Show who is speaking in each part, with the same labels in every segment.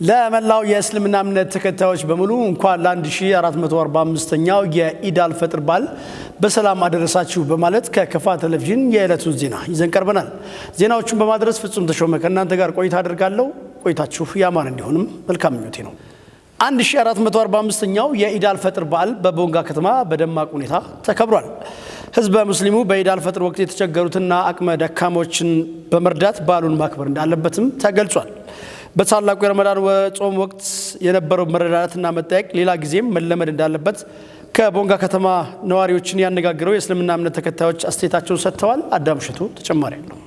Speaker 1: ለመላው የእስልምና እምነት ተከታዮች በሙሉ እንኳን ለ1445ኛው የኢድ አልፈጥር በዓል በሰላም አደረሳችሁ በማለት ከከፋ ቴሌቪዥን የዕለቱን ዜና ይዘን ቀርበናል። ዜናዎቹን በማድረስ ፍጹም ተሾመ ከእናንተ ጋር ቆይታ አደርጋለሁ። ቆይታችሁ ያማረ እንዲሆንም መልካም ምኞቴ ነው። 1445ኛው የኢድ አልፈጥር በዓል በቦንጋ ከተማ በደማቅ ሁኔታ ተከብሯል። ህዝበ ሙስሊሙ በኢድ አልፈጥር ወቅት የተቸገሩትና አቅመ ደካሞችን በመርዳት በዓሉን ማክበር እንዳለበትም ተገልጿል። በታላቁ የረመዳን ጾም ወቅት የነበረው መረዳዳትና መጠያየቅ ሌላ ጊዜም መለመድ እንዳለበት ከቦንጋ ከተማ ነዋሪዎችን ያነጋገረው የእስልምና እምነት ተከታዮች አስተያየታቸውን ሰጥተዋል። አዳም እሸቱ ተጨማሪ አለው።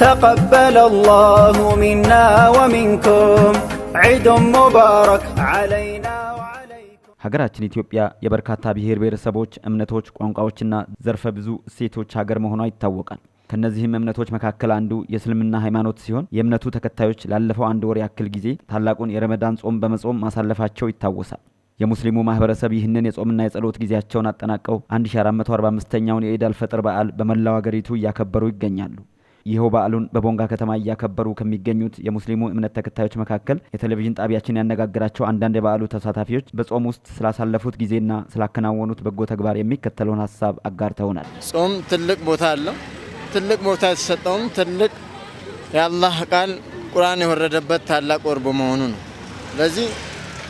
Speaker 2: تقبل الله منا ومنكم، عيد مبارك علينا وعليكم.
Speaker 3: ሀገራችን ኢትዮጵያ የበርካታ ብሔር ብሔረሰቦች፣ እምነቶች፣ ቋንቋዎችና ዘርፈ ብዙ እሴቶች ሀገር መሆኗ ይታወቃል። ከእነዚህም እምነቶች መካከል አንዱ የእስልምና ሃይማኖት ሲሆን፣ የእምነቱ ተከታዮች ላለፈው አንድ ወር ያክል ጊዜ ታላቁን የረመዳን ጾም በመጾም ማሳለፋቸው ይታወሳል። የሙስሊሙ ማህበረሰብ ይህንን የጾምና የጸሎት ጊዜያቸውን አጠናቀው 1445ኛውን የኢድ አልፈጥር በዓል በመላው አገሪቱ እያከበሩ ይገኛሉ። ይኸው በዓሉን በቦንጋ ከተማ እያከበሩ ከሚገኙት የሙስሊሙ እምነት ተከታዮች መካከል የቴሌቪዥን ጣቢያችን ያነጋገራቸው አንዳንድ የበዓሉ ተሳታፊዎች በጾም ውስጥ ስላሳለፉት ጊዜና ስላከናወኑት በጎ ተግባር የሚከተለውን ሀሳብ አጋርተውናል።
Speaker 4: ጾም ትልቅ ቦታ አለው። ትልቅ ቦታ የተሰጠውም ትልቅ የአላህ ቃል ቁርአን የወረደበት ታላቅ ወር በመሆኑ ነው። ስለዚህ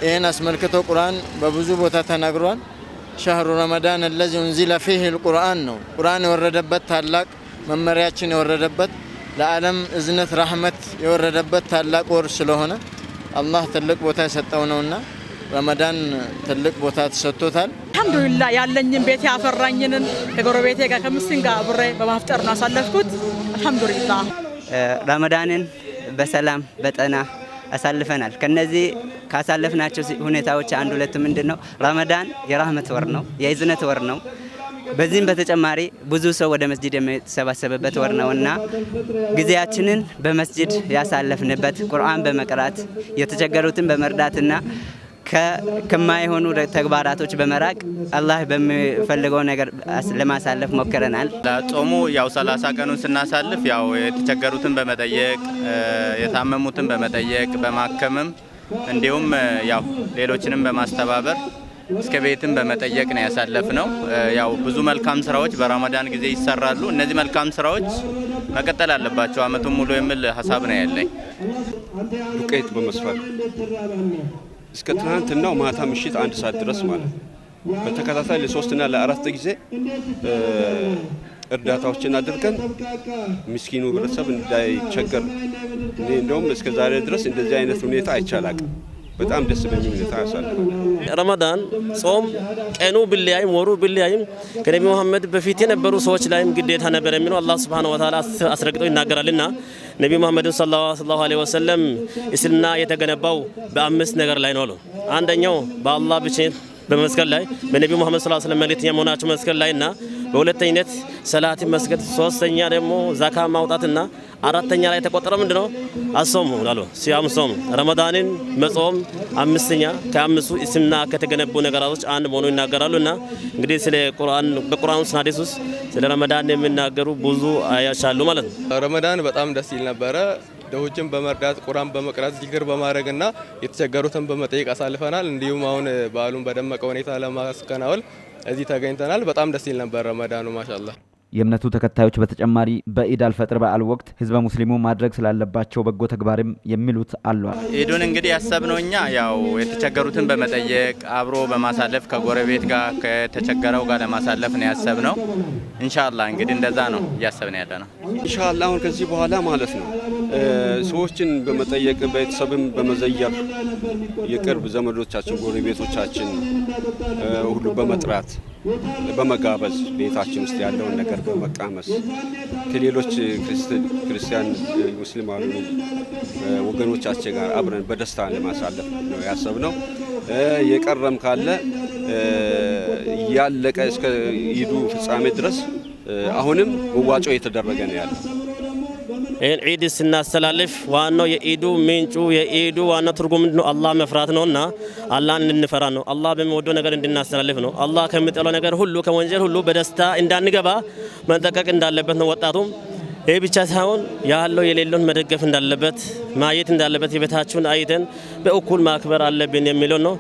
Speaker 4: ይህን አስመልክቶ ቁርአን በብዙ ቦታ ተናግሯል። شهر رمضان الذي أنزل فيه القرآن ነው። ቁርአን የወረደበት፣ ታላቅ መመሪያችን የወረደበት፣ ለዓለም እዝነት ረህመት የወረደበት ታላቅ ወር ስለሆነ አላህ ትልቅ ቦታ የሰጠው ነውና ረመዳን ትልቅ ቦታ ተሰጥቶታል።
Speaker 5: አልሐምዱሊላህ፣ ያለኝን ቤት ያፈራኝንን ከጎረቤቴ ጋር ከምስኪን ጋር አብሬ በማፍጠር ነው ያሳለፍኩት። አልሐምዱሊላህ።
Speaker 6: ረመዳንን በሰላም በጤና አሳልፈናል። ከነዚህ ካሳለፍናቸው ሁኔታዎች አንድ ሁለት ምንድን ነው? ረመዳን የራህመት ወር ነው፣ የእዝነት ወር ነው። በዚህም በተጨማሪ ብዙ ሰው ወደ መስጂድ የሚሰባሰብበት ወር ነው እና ጊዜያችንን በመስጂድ ያሳለፍንበት፣ ቁርአን በመቅራት፣ የተቸገሩትን በመርዳትና ከማይሆኑ ተግባራቶች በመራቅ አላህ በሚፈልገው ነገር ለማሳለፍ ሞክረናል።
Speaker 7: ጾሙ ያው 30 ቀኑን ስናሳልፍ ያው የተቸገሩትን በመጠየቅ፣ የታመሙትን በመጠየቅ፣ በማከምም፣ እንዲሁም ያው ሌሎችንም በማስተባበር፣ እስከ ቤትም በመጠየቅ ነው ያሳለፍነው። ያው ብዙ መልካም ስራዎች በረመዳን ጊዜ ይሰራሉ። እነዚህ መልካም ስራዎች መቀጠል አለባቸው አመቱን ሙሉ የሚል ሀሳብ ነው ያለኝ።
Speaker 8: ዱቄት በመስፈር እስከ ትናንትናው ማታ ምሽት 1 ሰዓት ድረስ ማለት ነው። በተከታታይ ለሶስትና ለአራት ጊዜ እርዳታዎችን አድርገን ምስኪኑ ህብረተሰብ እንዳይቸገር፣ እኔ እንደውም እስከ ዛሬ ድረስ እንደዚህ አይነት ሁኔታ አይቼ አላቅም። በጣም ደስ በሚል ሁኔታ ያሳልፋል።
Speaker 9: ረመዳን ጾም ቀኑ ቢለያይም ወሩ ቢለያይም ከነቢ መሐመድ በፊት የነበሩ ሰዎች ላይም ግዴታ ነበር የሚለው አላህ ሱብሓነሁ ወተዓላ አስረግጦ ይናገራልና፣ ነቢ መሐመድ ሰለላሁ ዐለይሂ ወሰለም እስልምና የተገነባው በአምስት ነገር ላይ ነው አሉ። አንደኛው በአላህ ብቸኝነት በመመስከር ላይ፣ በነቢ መሐመድ ሰለላሁ ዐለይሂ ወሰለም መልእክተኛ መሆናቸው መመስከር ላይና በሁለተኝነት ሰላትን መስገድ፣ ሶስተኛ ደግሞ ዛካ ማውጣትና አራተኛ ላይ የተቆጠረው ምንድነው? አሶሙ አሉ፣ ሲያም ጾም፣ ረመዳንን መጾም አምስተኛ ከአምስቱ እስልምና ከተገነቡ ነገራቶች አንድ መሆኑ ይናገራሉ። እና እንግዲህ ስለ ቁርአን፣ በቁርአን ውስጥ ሐዲስ ውስጥ ስለ ረመዳን የሚናገሩ ብዙ አያዎች አሉ ማለት ነው።
Speaker 10: ረመዳን በጣም ደስ ይል ነበረ። ድሆችን በመርዳት፣ ቁርአን በመቅራት፣ ዚክር በማድረግና የተቸገሩትን በመጠየቅ አሳልፈናል። እንዲሁም አሁን በዓሉን በደመቀ ሁኔታ ለማከናወን እዚህ ተገኝተናል። በጣም ደስ ይል ነበር ረመዳኑ፣ ማሻአላህ።
Speaker 3: የእምነቱ ተከታዮች በተጨማሪ በኢድ አልፈጥር በዓል ወቅት ህዝበ ሙስሊሙ ማድረግ ስላለባቸው በጎ ተግባርም የሚሉት አሏል።
Speaker 7: ኢዱን እንግዲህ ያሰብነው እኛ ያው የተቸገሩትን በመጠየቅ፣ አብሮ በማሳለፍ፣ ከጎረቤት ጋር ከተቸገረው ጋር ለማሳለፍ ነው ያሰብነው። ኢንሻአላህ እንግዲህ እንደዛ ነው እያሰብን ያለ ነው።
Speaker 8: ኢንሻአላህ አሁን ከዚህ በኋላ ማለት ነው ሰዎችን በመጠየቅ፣ ቤተሰብን በመዘየር፣ የቅርብ ዘመዶቻችን፣ ጎረቤቶቻችን ሁሉ በመጥራት፣ በመጋበዝ፣ ቤታችን ውስጥ ያለውን ነገር በመቃመስ ከሌሎች ክርስቲያን ሙስሊም ወገኖቻችን ጋር አብረን በደስታ ለማሳለፍ ነው ያሰብነው። የቀረም ካለ ያለቀ እስከ ኢዱ ፍጻሜ ድረስ አሁንም መዋጮ እየተደረገ ነው ያለው።
Speaker 9: ይህን ዒድ ስናስተላልፍ ዋናው የኢዱ ምንጩ፣ የኢዱ ዋናው ትርጉም ምንድን ነው? አላህ መፍራት ነውና አላህን እንድንፈራ ነው። አላህ በሚወደው ነገር እንድናስተላልፍ ነው። አላህ ከሚጠላው ነገር ሁሉ፣ ከወንጀል ሁሉ በደስታ እንዳንገባ መጠንቀቅ እንዳለበት ነው። ወጣቱም ይህ ብቻ ሳይሆን ያለው የሌለውን መደገፍ እንዳለበት፣ ማየት እንዳለበት፣ የቤታችሁን አይተን በእኩል ማክበር አለብን የሚለው ነው።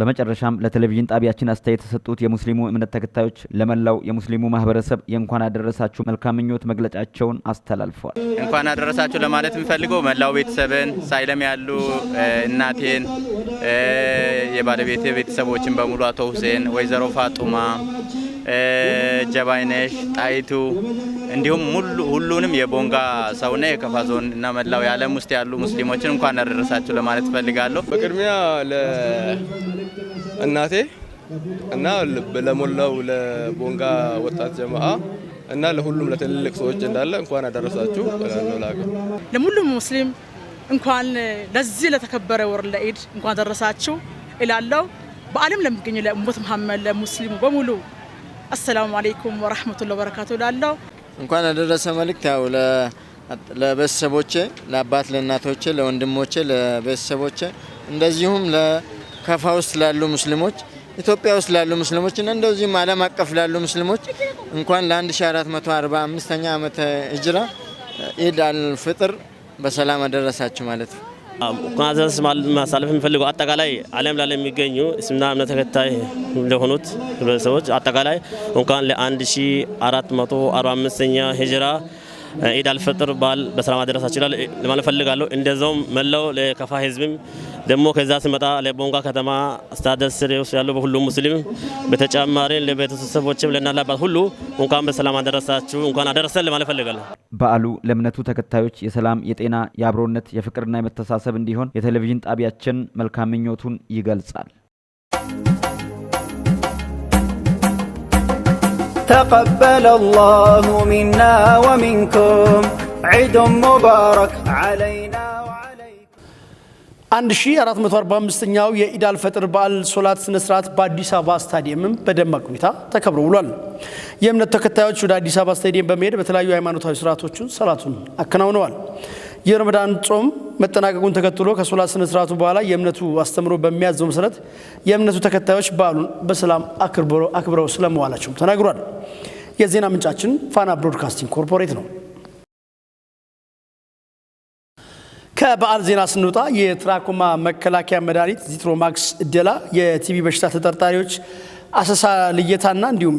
Speaker 3: በመጨረሻም ለቴሌቪዥን ጣቢያችን አስተያየት የሰጡት የሙስሊሙ እምነት ተከታዮች ለመላው የሙስሊሙ ማህበረሰብ የእንኳን አደረሳችሁ መልካም ምኞት መግለጫቸውን አስተላልፈዋል።
Speaker 7: እንኳን አደረሳችሁ ለማለት የምፈልገው መላው ቤተሰብን፣ ሳይለም ያሉ እናቴን፣ የባለቤቴ ቤተሰቦችን በሙሉ፣ አቶ ሁሴን፣ ወይዘሮ ፋጡማ፣ ጀባይነሽ፣ ጣይቱ እንዲሁም ሁሉንም የቦንጋ ሰውና የከፋ ዞን እና መላው የዓለም ውስጥ ያሉ ሙስሊሞችን እንኳን አደረሳችሁ ለማለት እፈልጋለሁ።
Speaker 10: በቅድሚያ ለእናቴ እና ለሞላው ለቦንጋ ወጣት ጀማአ እና ለሁሉም ለትልልቅ ሰዎች እንዳለ እንኳን አደረሳችሁ እላለሁ። ለሀገር
Speaker 5: ለሙሉም ሙስሊም እንኳን ለዚህ ለተከበረ ወር ለኢድ እንኳን አደረሳችሁ እላለሁ። በዓለም ለሚገኙ ለኡመት መሐመድ ለሙስሊሙ በሙሉ አሰላሙ አለይኩም ወራህመቱላሂ ወበረካቱ እላለሁ።
Speaker 4: እንኳን አደረሰ መልእክት ያው ለቤተሰቦቼ፣ ለአባት ለእናቶቼ፣ ለወንድሞቼ፣ ለቤተሰቦቼ እንደዚሁም ለከፋ ውስጥ ላሉ ሙስሊሞች፣ ኢትዮጵያ ውስጥ ላሉ ሙስሊሞች እና እንደዚሁም ዓለም አቀፍ ላሉ ሙስሊሞች እንኳን ለ1445ኛ ዓመተ ሂጅራ ኢድ አልፍጥር በሰላም አደረሳችሁ ማለት ነው።
Speaker 9: እንኳን አደረሰ ማሳለፍ የሚፈልገው አጠቃላይ ዓለም ላይ የሚገኙ እስልምና እምነት ተከታይ ለሆኑት ህብረተሰቦች አጠቃላይ እንኳን ለ1445ኛ ሂጅራ ኢድ አልፈጥር በዓል በሰላም አደረሳችሁ ለማለት እፈልጋለሁ። እንደዛውም መላው ለከፋ ህዝብም ደግሞ ከዛ ስመጣ ለቦንጋ ከተማ አስተዳደር ስር ውስጥ ያሉ በሁሉም ሙስሊም በተጨማሪ ለቤተሰቦችም ለእናት ለአባት ሁሉ እንኳን በሰላም አደረሳችሁ እንኳን አደረሰን ለማለት እፈልጋለሁ።
Speaker 3: በዓሉ ለእምነቱ ተከታዮች የሰላም፣ የጤና፣ የአብሮነት፣ የፍቅርና የመተሳሰብ እንዲሆን የቴሌቪዥን ጣቢያችን መልካም ምኞቱን ይገልጻል።
Speaker 2: تقبل الله منا ومنكم عيد مبارك علينا وعليكم።
Speaker 1: 1445ኛው የኢድ አልፈጥር በዓል ሶላት ስነ ስርዓት በአዲስ አበባ ስታዲየምም በደማቅ ሁኔታ ተከብሮ ውሏል። የእምነት ተከታዮች ወደ አዲስ አበባ ስታዲየም በመሄድ በተለያዩ ሃይማኖታዊ ስርዓቶችን ሰላቱን አከናውነዋል። የረመዳን ጾም መጠናቀቁን ተከትሎ ከሶላት ስነ ስርዓቱ በኋላ የእምነቱ አስተምሮ በሚያዘው መሰረት የእምነቱ ተከታዮች በዓሉን በሰላም አክብረው ስለመዋላቸውም ተናግሯል። የዜና ምንጫችን ፋና ብሮድካስቲንግ ኮርፖሬት ነው። ከበዓል ዜና ስንወጣ የትራኮማ መከላከያ መድኃኒት ዚትሮማክስ እደላ፣ የቲቢ በሽታ ተጠርጣሪዎች አሰሳ ልየታና እንዲሁም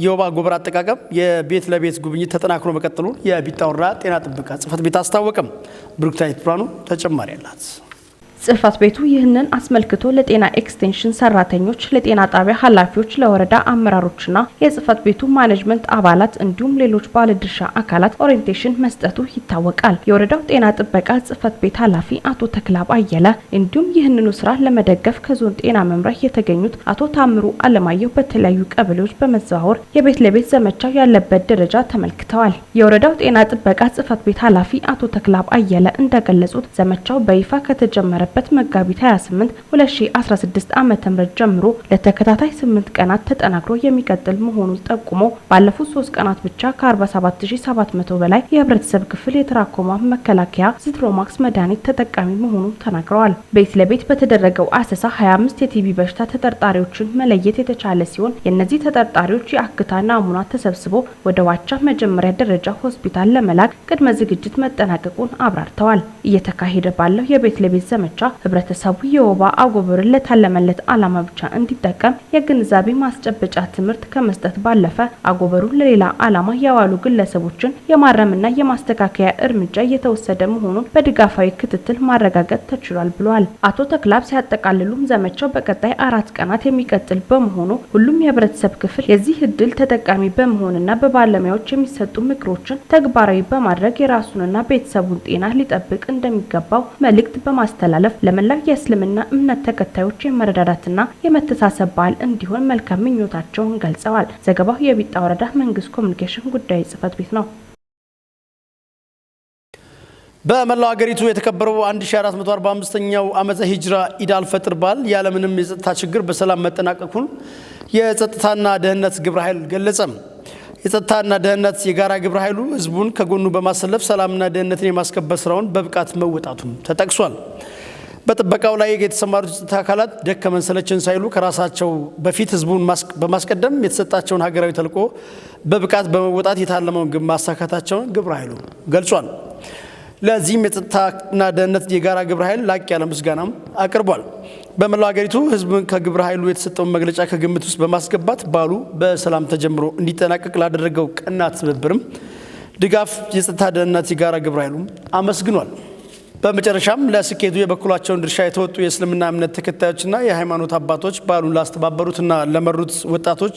Speaker 1: የወባ አጎበር አጠቃቀም የቤት ለቤት ጉብኝት ተጠናክሮ መቀጠሉን የቢጣ ወረዳ ጤና ጥበቃ ጽሕፈት ቤት አስታወቀም። ብሩክታዊት ብርሃኑ ተጨማሪ አላት።
Speaker 11: ጽሕፈት ቤቱ ይህንን አስመልክቶ ለጤና ኤክስቴንሽን ሰራተኞች፣ ለጤና ጣቢያ ኃላፊዎች፣ ለወረዳ አመራሮችና የጽሕፈት ቤቱ ማኔጅመንት አባላት እንዲሁም ሌሎች ባለድርሻ አካላት orientation መስጠቱ ይታወቃል። የወረዳው ጤና ጥበቃ ጽሕፈት ቤት ኃላፊ አቶ ተክላብ አየለ እንዲሁም ይህንኑ ስራ ለመደገፍ ከዞን ጤና መምሪያ የተገኙት አቶ ታምሩ አለማየሁ በተለያዩ ቀበሌዎች በመዘዋወር የቤት ለቤት ዘመቻው ያለበት ደረጃ ተመልክተዋል። የወረዳው ጤና ጥበቃ ጽሕፈት ቤት ኃላፊ አቶ ተክላብ አየለ እንደገለጹት ዘመቻው በይፋ ከተጀመረበት መጋቢት 28 2016 ዓ.ም ጀምሮ ለተከታታይ 8 ቀናት ተጠናክሮ የሚቀጥል መሆኑን ጠቁሞ ባለፉት 3 ቀናት ብቻ ከ47700 በላይ የህብረተሰብ ክፍል የትራኮማ መከላከያ ዚትሮማክስ መድኃኒት ተጠቃሚ መሆኑን ተናግረዋል። ቤት ለቤት በተደረገው አሰሳ 25 የቲቢ በሽታ ተጠርጣሪዎችን መለየት የተቻለ ሲሆን የእነዚህ ተጠርጣሪዎች የአክታ ናሙና ተሰብስቦ ወደ ዋቻ መጀመሪያ ደረጃ ሆስፒታል ለመላክ ቅድመ ዝግጅት መጠናቀቁን አብራርተዋል። እየተካሄደ ባለው የቤት ለቤት ዘመቻ ህብረተሰቡ የወባ አጎበርን ለታለመለት ዓላማ ብቻ እንዲጠቀም የግንዛቤ ማስጨበጫ ትምህርት ከመስጠት ባለፈ አጎበሩን ለሌላ ዓላማ ያዋሉ ግለሰቦችን የማረምና የማስተካከያ እርምጃ እየተወሰደ መሆኑን በድጋፋዊ ክትትል ማረጋገጥ ተችሏል ብለዋል። አቶ ተክላብ ሲያጠቃልሉም ዘመቻው በቀጣይ 4 ቀናት የሚቀጥል በመሆኑ ሁሉም የህብረተሰብ ክፍል የዚህ እድል ተጠቃሚ በመሆንና በባለሙያዎች የሚሰጡ ምክሮችን ተግባራዊ በማድረግ የራሱንና ቤተሰቡን ጤና ሊጠብቅ እንደሚገባው መልእክት በማስተላለፍ ለመላው የእስልምና እምነት ተከታዮች የመረዳዳትና የመተሳሰብ በዓል እንዲሆን መልካም ምኞታቸውን ገልጸዋል። ዘገባው የቢጣ ወረዳ መንግስት ኮሚኒኬሽን ጉዳይ ጽሕፈት ቤት ነው።
Speaker 1: በመላው ሀገሪቱ የተከበረው 1445ኛው ዓመተ ሂጅራ ኢድ አልፈጥር በዓል ያለምንም የጸጥታ ችግር በሰላም መጠናቀቁን የጸጥታና ደህንነት ግብረ ኃይል ገለጸ። የጸጥታና ደህንነት የጋራ ግብረ ኃይሉ ህዝቡን ከጎኑ በማሰለፍ ሰላምና ደህንነትን የማስከበር ስራውን በብቃት መወጣቱም ተጠቅሷል። በጥበቃው ላይ የተሰማሩት የጸጥታ አካላት ደከመን ሰለቸን ሳይሉ ከራሳቸው በፊት ህዝቡን በማስቀደም የተሰጣቸውን ሀገራዊ ተልዕኮ በብቃት በመወጣት የታለመውን ግብ ማሳካታቸውን ግብረ ኃይሉ ገልጿል። ለዚህም የጸጥታና ደህንነት የጋራ ግብረ ኃይል ላቅ ያለ ምስጋናም አቅርቧል። በመላው ሀገሪቱ ህዝብን ከግብረ ኃይሉ የተሰጠውን መግለጫ ከግምት ውስጥ በማስገባት በዓሉ በሰላም ተጀምሮ እንዲጠናቀቅ ላደረገው ቀና ትብብርም ድጋፍ የጸጥታ ደህንነት የጋራ ግብረ ኃይሉም አመስግኗል። በመጨረሻም ለስኬቱ የበኩላቸውን ድርሻ የተወጡ የእስልምና እምነት ተከታዮችና የሃይማኖት አባቶች በዓሉን ላስተባበሩትና ለመሩት ወጣቶች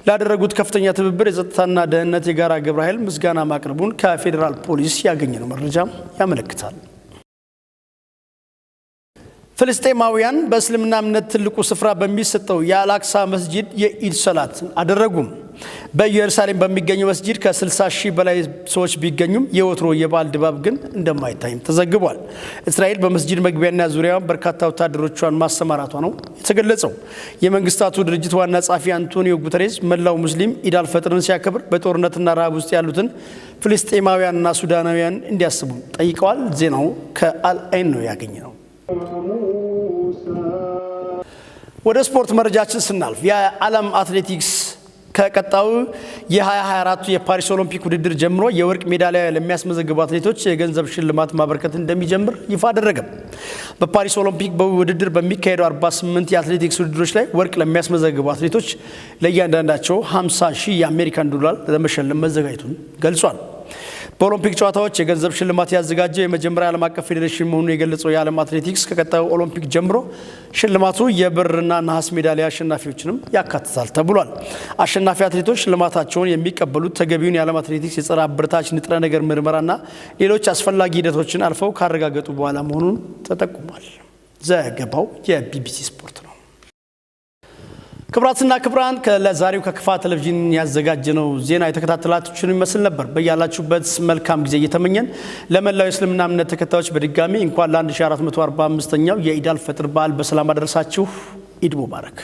Speaker 1: ላደረጉት ከፍተኛ ትብብር የጸጥታና ደህንነት የጋራ ግብረ ኃይል ምስጋና ማቅረቡን ከፌዴራል ፖሊስ ያገኘነው መረጃ ያመለክታል። ፍልስጤማውያን በእስልምና እምነት ትልቁ ስፍራ በሚሰጠው የአልአክሳ መስጂድ የኢድ ሰላት አደረጉም። በኢየሩሳሌም በሚገኘው መስጂድ ከ60 ሺህ በላይ ሰዎች ቢገኙም የወትሮ የበዓል ድባብ ግን እንደማይታይም ተዘግቧል። እስራኤል በመስጂድ መግቢያና ዙሪያ በርካታ ወታደሮቿን ማሰማራቷ ነው የተገለጸው። የመንግስታቱ ድርጅት ዋና ጸሐፊ አንቶኒዮ ጉተሬስ መላው ሙስሊም ኢድ አልፈጥርን ሲያከብር በጦርነትና ረሃብ ውስጥ ያሉትን ፍልስጤማውያንና ሱዳናውያን እንዲያስቡ ጠይቀዋል። ዜናው ከአልአይን ነው ያገኘነው። ወደ ስፖርት መረጃችን ስናልፍ የዓለም አትሌቲክስ ከቀጣዩ የ2024 የፓሪስ ኦሎምፒክ ውድድር ጀምሮ የወርቅ ሜዳሊያ ለሚያስመዘግቡ አትሌቶች የገንዘብ ሽልማት ማበርከት እንደሚጀምር ይፋ አደረገ። በፓሪስ ኦሎምፒክ በውድድር በሚካሄዱ 48 የአትሌቲክስ ውድድሮች ላይ ወርቅ ለሚያስመዘግቡ አትሌቶች ለእያንዳንዳቸው 50 ሺህ የአሜሪካን ዶላር ለመሸለም መዘጋጀቱን ገልጿል። በኦሎምፒክ ጨዋታዎች የገንዘብ ሽልማት ያዘጋጀው የመጀመሪያ ዓለም አቀፍ ፌዴሬሽን መሆኑን የገለጸው የዓለም አትሌቲክስ ከቀጣዩ ኦሎምፒክ ጀምሮ ሽልማቱ የብርና ነሐስ ሜዳሊያ አሸናፊዎችንም ያካትታል ተብሏል። አሸናፊ አትሌቶች ሽልማታቸውን የሚቀበሉት ተገቢውን የዓለም አትሌቲክስ የጸረ አበረታች ንጥረ ነገር ምርመራና ሌሎች አስፈላጊ ሂደቶችን አልፈው ካረጋገጡ በኋላ መሆኑን ተጠቁሟል። ዘገባው የቢቢሲ ስፖርት ነው። ክቡራትና ክቡራን፣ ለዛሬው ከክፋ ቴሌቪዥን ያዘጋጀነው ዜና የተከታተላችሁን ይመስል ነበር። በያላችሁበት መልካም ጊዜ እየተመኘን ለመላው የእስልምና እምነት ተከታዮች በድጋሚ እንኳን ለ1445ኛው የኢድ አል ፈጥር በዓል በሰላም አደረሳችሁ። ኢድ ሙባረክ።